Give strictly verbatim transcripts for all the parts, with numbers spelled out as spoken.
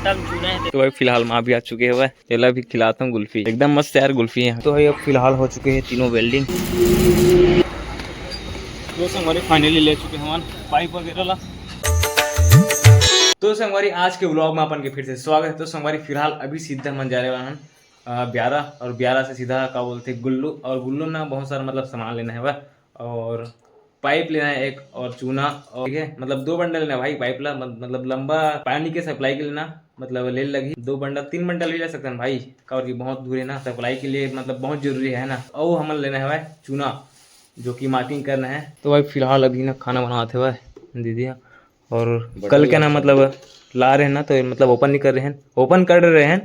तो भाई फिलहाल माँ भी आ चुके हवय, एला भी खिलाता हूँ गुल्फी, एकदम मस्त यार गुल्फी है। तो भाई अब फिलहाल हो चुके हैं तीनों welding। तो संगवारी finally ले चुके हवन pipe वगैरह ला। तो संगवारी आज के vlog में अपन के फिर से स्वागत है। तो संगवारी फिलहाल अभी सीधा मन जाने वाला हन अ, ब्यारा, और ब्यारा से सीधा का बोलते गुल्लू, और गुल्लू ना बहुत सारा मतलब सामान लेना है वह, और pipe लेना है एक, और चूना, और ठीक है, मतलब दो bundle लेना है भाई pipe ला, मत-, मतलब लंबा पानी के supply के लेना, मतलब ले लगी दो bundle, तीन bundle भी ले सकते हैं भाई, काबर कि बहुत दूर है ना supply के लिए, मतलब बहुत जरूरी है ना। और हमन लेना है भाई चूना, जो कि marking करना है। तो भाई फिलहाल अभी ना खाना बनाते हुए दीदी, और कल के ना मतलब ला रहे हैं ना, तो मतलब open नहीं कर रहे हैं, open कर रहे हैं,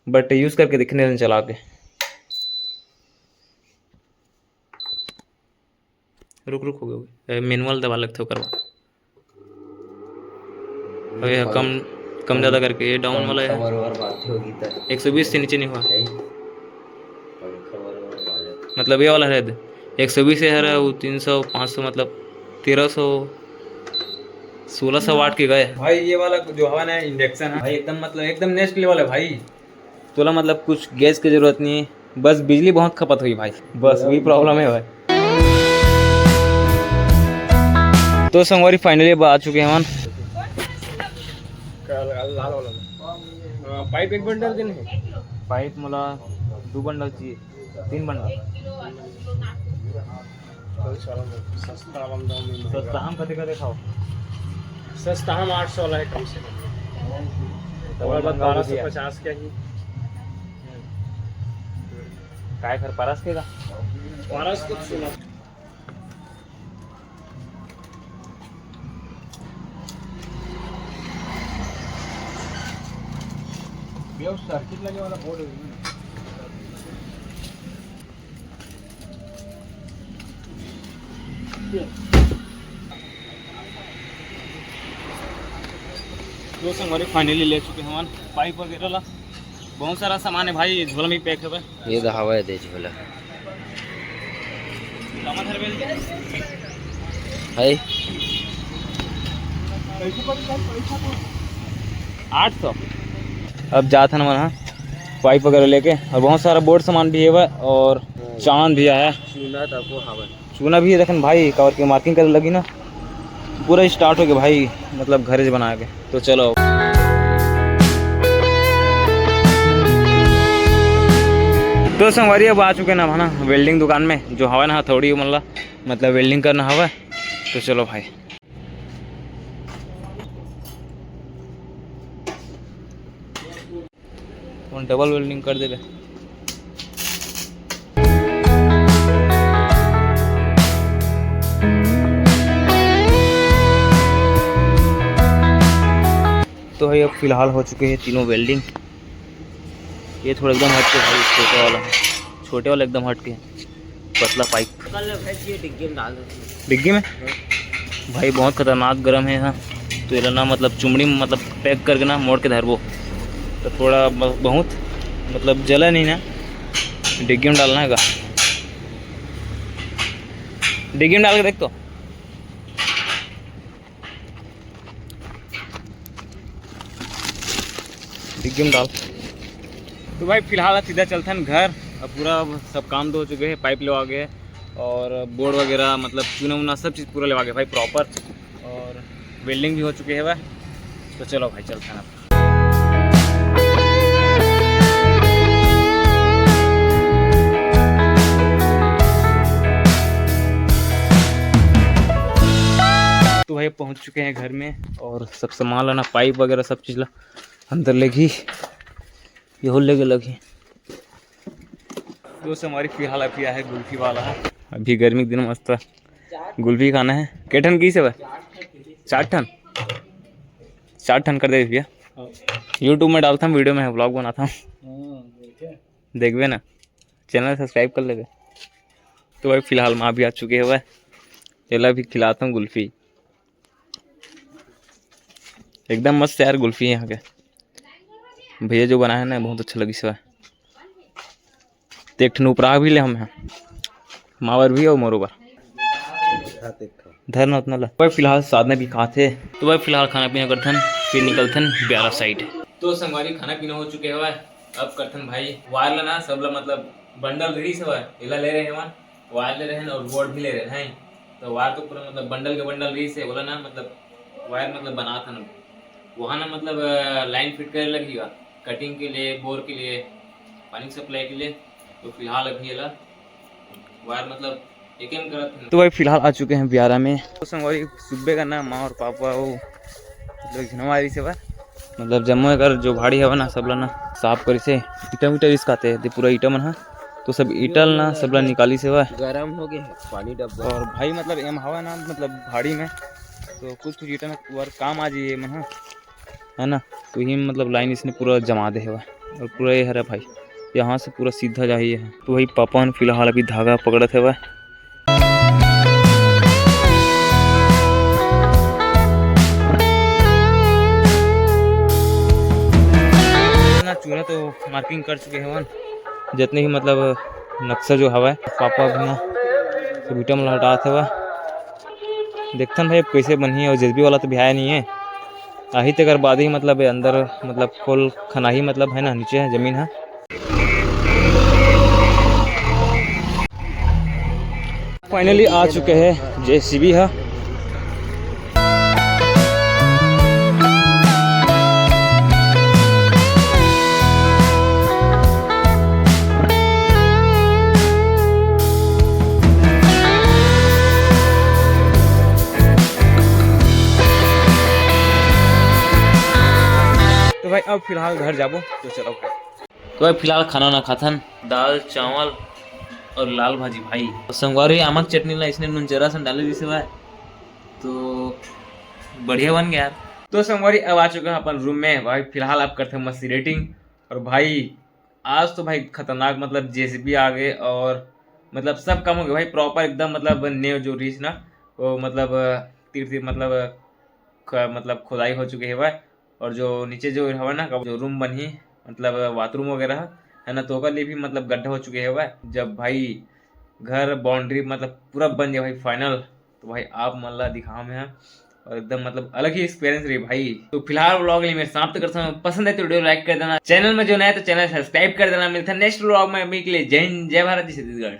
but use करके दिखने चला के। रुक रुक हो गया, manual दबा लगते हो करवा। अबे कम, कम ज्यादा करके ये down वाला है। एक सौ बीस से नीचे नहीं हुआ। मतलब ये वाला है, एक सौ बीस है, हरा वो तीन सौ, पाँच सौ, मतलब तेरह सौ, सोलह सौ watt के गए भाई। ये वाला जो हवा ना induction है भाई, एकदम मतलब एकदम next level है भाई। तोला मतलब कुछ gas की जरूरत नहीं है, बस बिजली बहुत खपत हुई भाई, बस वही problem है भाई। तो संगवारी finally अब आ चुके हैं हम। Pipe एक bundle देने हैं। Pipe मोला दो bundle चाहिए, तीन bundle। सस्ता वाला दाम में महंगा। सस्ता हम कते का देखाओ? सस्ता हम आठ सौ वाला है कम से कम। तो और महंगा बारह सौ पचास का ही। काय कर परस के का? परस कुछ सुना। ये सर्किट लगे वाला बोर्ड है। तो संगवारी finally ले चुके हमन pipe वगैरह ला। बहुत सारा सामान है भाई, झोला में pack है। ये तो हवा है दे झोला। है। आठ सौ। अब जात हन मन ह pipe वगैरह लेके, और बहुत सारा बोर्ड सामान भी है और चांद भी आया। चूना भी है, देखन भाई, काबर के marking करे लगी ना, पूरा start हो गया भाई, मतलब घरे से बना के। तो चलो, तो संगवारी अब आ चुके ना हम ना welding दुकान में, जो हवा ना हथौड़ी मन ला, मतलब welding करना हवा। तो चलो भाई, अपन double welding कर देबे। तो भाई, अब फिलहाल हो चुके हैं तीनों welding। ये थोड़ा एकदम हटके भाई, छोटे वाला है, छोटे वाला एकदम हटके। पतला pipe। कल भैंस ये डिग्गी में डाल देते हैं। डिग्गी में? हाँ। भाई, बहुत खतरनाक गरम है यहाँ। तो ये ना, मतलब, चुमड़ी में, मतलब, pack करके ना मोड़ के धरबो, तो थोड़ा ब-, बहुत, मतलब, जला नहीं ना, डिग्गी में डालना है का? डिग्गी में डाल के देख तो। डिग्गी में डाल। तो भाई, फिलहाल सीधा चलथन घर। अब पूरा सब काम तो हो चुके हैं, pipe लेवा गए और बोर्ड वगैरह, मतलब, चूना वूना सब चीज़ पूरा लेवा गए भाई, proper। और welding भी हो चुके हैं भाई। तो चलो भाई, चलथन अब। तो भाई, पहुंच चुके हैं घर में और सब सामान लाना, pipe वगैरह सब चीज़ ला अंदर लेगी, ये हो लेगे लगी। दोस्त, हमारी फिलहाल अभी आया है गुल्फी वाला है। अभी गर्मी के दिन मस्त गुल्फी खाना है। के ठन की से बा? चार ठन। चार ठन कर दे भैया। YouTube में डालता हूँ, video में vlog बनाता हूँ। हाँ, देखबे ना, channel subscribe कर लेबे। तो भाई, फिलहाल माँ भी आ चुके हैं, एला भी खिलाता हूँ गुल्फी। एकदम मस्त यार गुल्फी यहाँ के। भैया जो बनाया है ना, बहुत अच्छा लगिस हे। ते एक ठन उपरा भी ले हम हैं, मावर भी और मोरो बर। धर ना उतना ला। भाई फिलहाल साधना भी खात हे। तो भाई फिलहाल खाना पीना करथन, फिर निकलथन ब्यारा side। तो संगवारी, खाना पीना हो चुके हवय। अब करथन भाई, वायर ला ना सबला, मतलब बंडल रहिस हवय, एला ले रहे हवन, वायर ले रहे हैं और बोर्ड भी ले रहे हैं। तो वायर तो पूरा मतलब बंडल के बंडल रहिस है, ओला ना मतलब वायर मतलब बनात हन। वहाँ ना मतलब लाइन फिट करे लगेगा, कटिंग के लिए, बोर के लिए, पानी सप्लाई के लिए। तो फिलहाल अभी एला वायर मतलब एक एम करत हन। तो भाई फिलहाल आ चुके हैं बियारा में। तो संगवारी, सुबह का ना माँ और पापा वो मतलब झिनवा रही से बा, मतलब जम्मो एकर जो भाड़ी हवा ना सबला ना साफ करी से, ईटा उटा रिस काते ते पूरा ईटा मन हा, तो सब ईटा ल ना सबला निकाली से बा। गरम हो गए है पानी डब्बा। और भाई मतलब एम हवा ना मतलब भाड़ी में, तो कुछ कुछ ईटा में वर काम आ जाइए मन हा, है ना। तो ही मतलब लाइन इसने पूरा जमा दे हवा और पूरा ये हरा भाई, यहाँ से पूरा सीधा जाही है। तो वही पापा मन फिलहाल अभी धागा पकड़त हवा। ना चूना तो मार्किंग कर चुके हवन, जितने भी मतलब नक्शा जो हवा, पापा भी ना सब ईटा मन ला हटात हवा। देखथन भाई अब कैसे बनही, और जेसीबी वाला तो भी आया नहीं है, आही तेकर बाद ही मतलब ये अंदर मतलब खोल खनाही, मतलब है ना नीचे है जमीन है। फाइनली आ चुके हैं जेसीबी है। तो भाई अब फिलहाल घर जाबो, तो चलो। तो भाई फिलहाल खाना ना खाथन, दाल चावल और लाल भाजी भाई। तो संगवारी आमक चटनी ला इसने नून जरा सन डाले दिसे भाई, तो बढ़िया बन गया यार। तो संगवारी अब आ चुका है अपन रूम में भाई। फिलहाल आप करते हैं मस्त एडिटिंग। और भाई आज तो भाई खतरनाक मतलब जेसीबी आ गए और मतलब सब काम हो गया भाई, प्रॉपर एकदम मतलब नेव जो रीच ना वो मतलब तीर तीर मतलब ख-, मतलब खुदाई हो चुके है भाई। और जो नीचे जो हवा ना जो रूम बनही मतलब बाथरूम वगैरह है ना, तो ओकर लिए भी मतलब गड्ढा हो चुके हवा। जब भाई घर बाउंड्री मतलब पूरा बन जाए भाई फाइनल, तो भाई आप मन ला दिखाओ मैं, और एकदम मतलब अलग ही एक्सपीरियंस रही भाई। तो फिलहाल व्लॉग ला मैं समाप्त करता हूँ। पसंद है तो वीडियो लाइक कर देना, चैनल में जो नया है तो चैनल सब्सक्राइब कर देना। मिलता है नेक्स्ट व्लॉग में, अभी के लिए जय हिंद, जय भारत, जय छत्तीसगढ़।